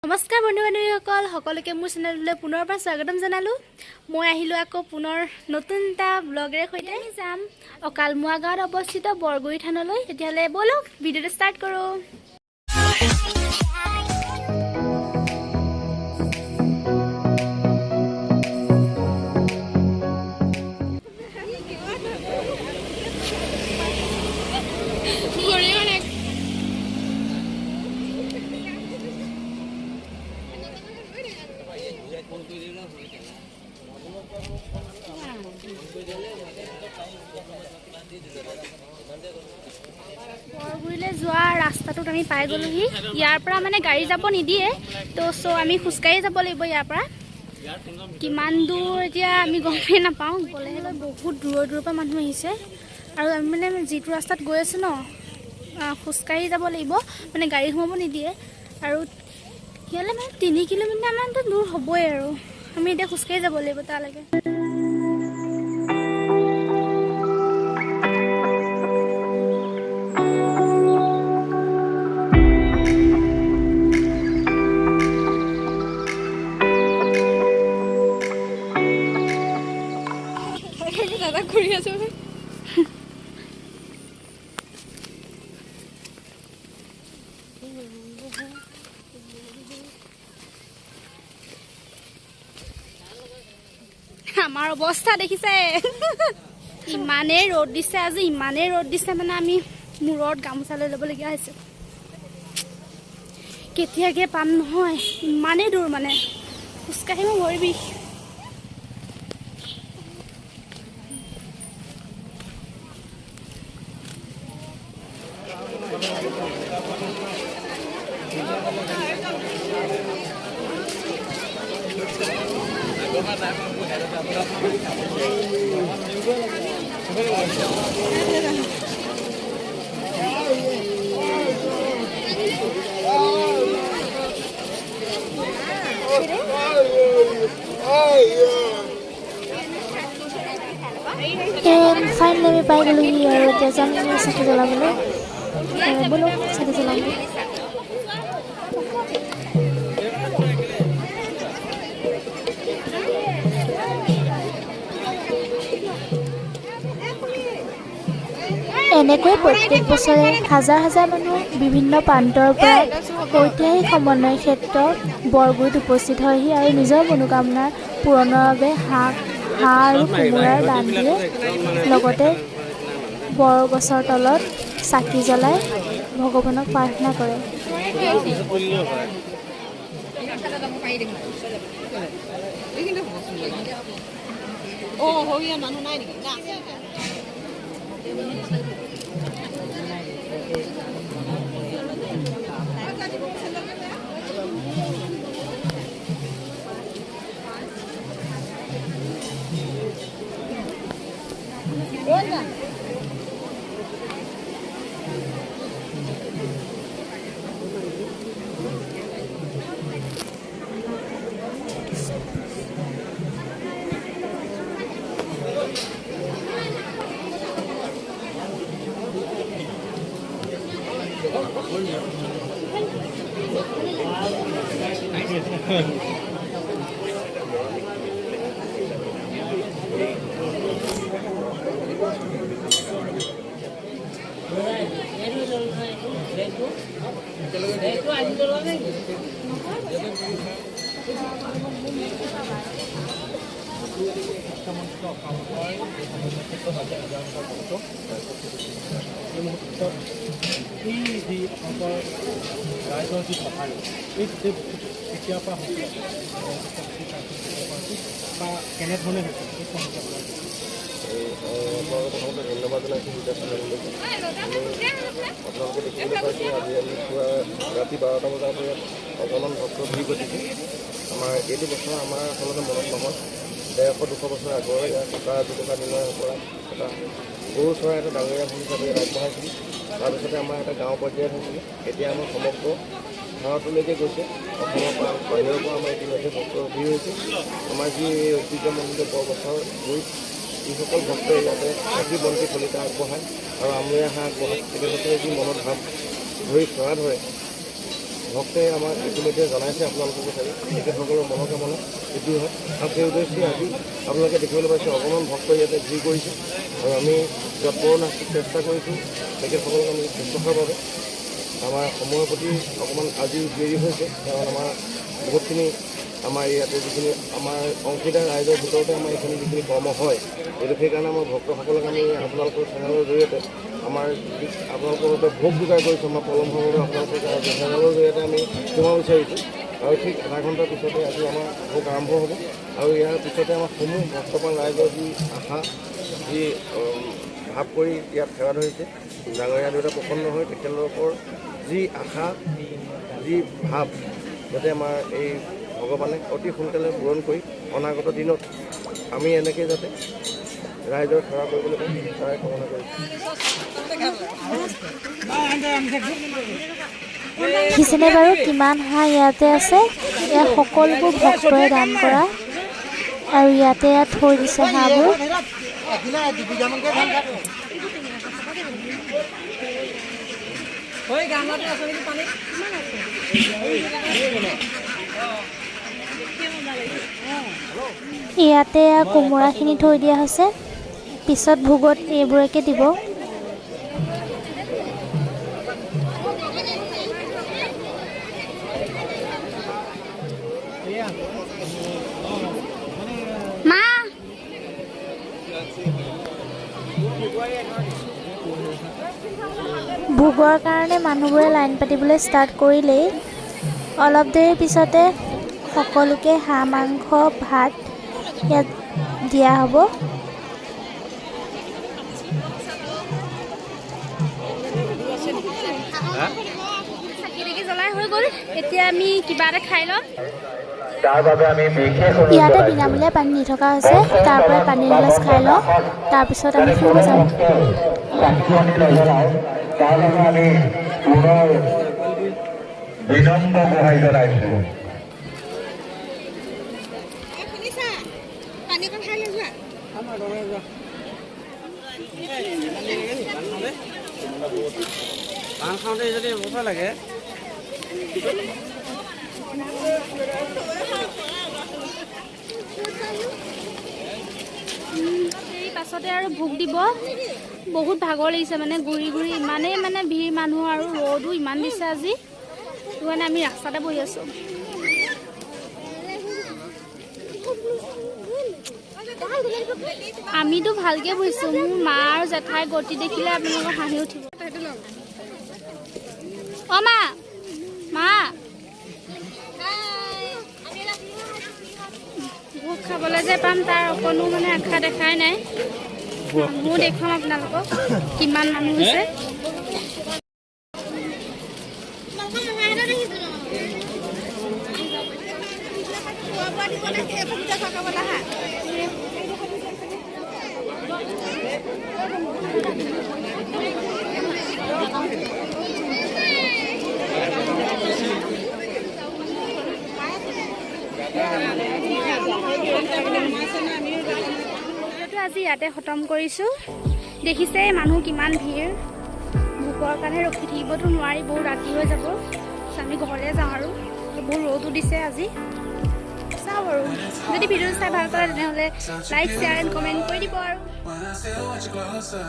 নমস্কাৰ বন্ধু বান্ধৱীসকল, সকলোকে মোৰ চেনেলটোলৈ পুনৰবাৰ স্বাগতম জনালোঁ। মই আহিলোঁ আকৌ পুনৰ নতুন এটা ব্লগেৰে সৈতে। আমি যাম অকালমোৱা গাঁৱত অৱস্থিত বৰগুৰি থানলৈ। তেতিয়াহ'লে ব'লক, ভিডিঅ'টো ষ্টাৰ্ট কৰোঁ। বৰগুৰিলৈ যোৱা ৰাস্তাটোত আমি পাই গ'লোহি। ইয়াৰ পৰা মানে গাড়ী যাব নিদিয়ে, তো চ' আমি খোজকাঢ়ি যাব লাগিব। ইয়াৰ পৰা কিমান দূৰ এতিয়া আমি গমেই নাপাওঁ। গ'লেহে বহুত দূৰৰ দূৰৰ পৰা মানুহ আহিছে। আৰু আমি মানে যিটো ৰাস্তাত গৈ আছোঁ ন, খোজকাঢ়ি যাব লাগিব, মানে গাড়ী সোমাব নিদিয়ে। আৰু ইয়ালৈ মানে 3 কিলোমিটাৰমানতো দূৰ হ'বই আৰু আমি এতিয়া খোজকাঢ়ি যাব লাগিব তালৈকে। দাদা ঘূৰি আছো। আমাৰ অৱস্থা দেখিছে, ইমানেই ৰ'দ দিছে আজি, ইমানেই ৰ'দ দিছে, মানে আমি মূৰত গামোচা লৈ ল'বলগীয়া হৈছে। কেতিয়াকে পাম নহয়, ইমানেই দূৰ, মানে খোজকাঢ়ি মোৰ ভৰি বিষ। এণ্ড ফাইনেলি আমি পাই গ'লোহি আৰু এতিয়া যাম চাকি জ্বলাবলৈ। ব'লক, চাকি জ্বলামগৈ। এনেকৈ প্ৰত্যেক বছৰে হাজাৰ হাজাৰ মানুহ বিভিন্ন প্ৰান্তৰ পৰা ঐতিহাসিক সমন্বয় ক্ষেত্ৰ বৰগুৰিত উপস্থিত হয়হি আৰু নিজৰ মনোকামনা পূৰণৰ বাবে হাঁহ হাঁহ আৰু কোমোৰাৰ দান দিয়ে, লগতে বৰগছৰ তলত চাকি জ্বলাই ভগৱানক প্ৰাৰ্থনা কৰে। অঁ, সৰিয়া মানুহ নাই নেকি? না, আছে। এই মুহূৰ্তত এই যি আপোনালোকৰ ৰাইজৰ যি সঁহাৰি, এই গোটেই বস্তুটো কেতিয়াৰ পৰা হৈছিলে বা কেনেধৰণে হৈছিলে, এই সম্পৰ্কে আপোনাক এই আপোনালোকক প্ৰথমতে ধন্যবাদ জনাইছোঁ দুটা চেনেললৈকে। আপোনালোকে দেখিবলৈ পাইছে, আজি আমি পুৱা ৰাতি 12টা বজাৰ পৰা ইয়াত অগণন ভক্ত ভিৰ ঘটিছে। আমাৰ এইটো বছৰ আমাৰ আচলতে মনত নহয়, 150 200 বছৰ আগৰ ইয়াৰ ককা আজোককা দিনৰ পৰা এটা গৰু চৰাই এটা ডাঙৰীয়া ভোজ হিচাপে ইয়াত আগবঢ়াইছিল। তাৰপিছতে আমাৰ এটা গাঁও পৰ্যায়ত হৈছিলে। এতিয়া আমাৰ সমগ্ৰ ভাৰতলৈকে গৈছে। অসমৰ পৰা, বাহিৰৰ পৰা আমাৰ ইতিমধ্যে ভক্তৰ ভিৰ হৈছে। আমাৰ যি এই ঐতিহ্যমণ্ডিত বৰগছৰ গুৰিত যিসকল ভক্তই ইয়াতে চাকি বন্তি শলিতা আগবঢ়ায় আৰু আমৰৈ হাঁহ আগবঢ়ায়, তেখেতসকলে যি মনত ভাৱ ধৰি সেৱা ধৰে, ভক্তই আমাক ইতিমধ্যে জনাইছে, আপোনালোককো চাগে তেখেতসকলৰ মনোকামনা সিদ্ধি হয় আৰু সেই উদ্দেশ্যে আজি আপোনালোকে দেখিবলৈ পাইছে অগণন ভক্ত ইয়াতে ভিৰ কৰিছে আৰু আমি যৎপৰোনাস্তি চেষ্টা কৰিছোঁ তেখেতসকলক আমি শুশ্ৰূষাৰ বাবে। আমাৰ সময়ৰ প্ৰতি অকণমান আজি দেৰি হৈছে, কাৰণ আমাৰ বহুতখিনি আমাৰ ইয়াতে যিখিনি আমাৰ অংশীদাৰ ৰাইজৰ ভিতৰতে আমাৰ এইখিনি যিখিনি কৰ্ম হয়, এইটো সেইকাৰণে আমাৰ ভক্তসকলক আমি আপোনালোকৰ চেনেলৰ জৰিয়তে আমাৰ আপোনালোকৰ বাবে ভোগ যোগাৰ কৰিছোঁ। আমাৰ পলম হোৱাৰ বাবে আপোনালোকৰ চেনেলৰ জৰিয়তে আমি ক্ষমা বিচাৰিছোঁ। আৰু ঠিক আধা ঘণ্টাৰ পিছতে আজি আমাৰ ভোগ আৰম্ভ হ'ব আৰু ইয়াৰ পিছতে আমাৰ সমূহ ভক্তপ্ৰাণ ৰাইজৰ যি আশা, যি ভাৱ কৰি ইয়াত সেৱা ধৰিছে, ডাঙৰীয়া দেউতা প্ৰসন্ন হৈ তেখেতলোকৰ যি আশা, যি ভাৱ যাতে আমাৰ এই ভগৱানে অতি সোনকালে পূৰণ কৰি অনাগত দিনত আমি এনেকৈ যাতে ৰাইজৰ সেৱা কৰিবলৈ পাওঁ, তাৰে কামনা কৰিছোঁ। দেখিছেনে বাৰু কিমান হাঁহ ইয়াতে আছে? এয়া সকলোবোৰ ভক্তই দান কৰা আৰু ইয়াতে ইয়াত থৈ দিছে হাঁহবোৰ। ইয়াতে কোমোৰাখিনি থৈ দিয়া হৈছে, পিছত ভোগত এইবোৰকে দিব। মা, ভোগৰ কাৰণে মানুহবোৰে লাইন পাতিবলৈ ষ্টাৰ্ট কৰিলেই। অলপ দেৰিৰ পিছতে সকলোকে হাঁহ মাংস ভাত ইয়াত দিয়া হ'ব। চাকি তাকি জ্বলাই হৈ গ'ল, এতিয়া আমি কিবা এটা খাই ল'ম। ইয়াতে বিনামূলীয়া পানী দি থকা হৈছে, তাৰ পৰাই পানী এগিলাচ খাই লওঁ, তাৰপিছত আমি ফুৰিব যাম। এই পাছতে আৰু ভোগ দিব। বহুত ভাগৰ লাগিছে, মানে ঘূৰি ঘূৰি ইমানেই মানে ভিৰ মানুহ আৰু ৰ'দো ইমান দিছে আজি, সেইটো কাৰণে আমি ৰাস্তাতে বহি আছোঁ। আমিতো ভালকে বহিছোঁ, মোৰ মা আৰু জেঠাইৰ গতি দেখিলে আপোনালোকৰ হাঁহি উঠিব। অ মা, মা ভোগ খাবলৈ যে পাম তাৰ অকণো মানে আশা দেখাই নাই। ময়ো দেখুৱাম আপোনালোকক কিমান মানুহ হৈছে। আজি ইয়াতে খতম কৰিছোঁ। দেখিছে মানুহ কিমান ভিৰ, ভোকৰ কাৰণে ৰখি থাকিবতো নোৱাৰি, বহুত ৰাতি হৈ যাব। আমি ঘৰলৈ যাওঁ আৰু বহুত ৰ'দো দিছে আজি। চাওঁ আৰু যদি ভিডিঅ'টো চাই ভাল পালে তেনেহ'লে লাইক, শ্বেয়াৰ এণ্ড কমেণ্ট কৰি দিব আৰু। When I silhouette you closer.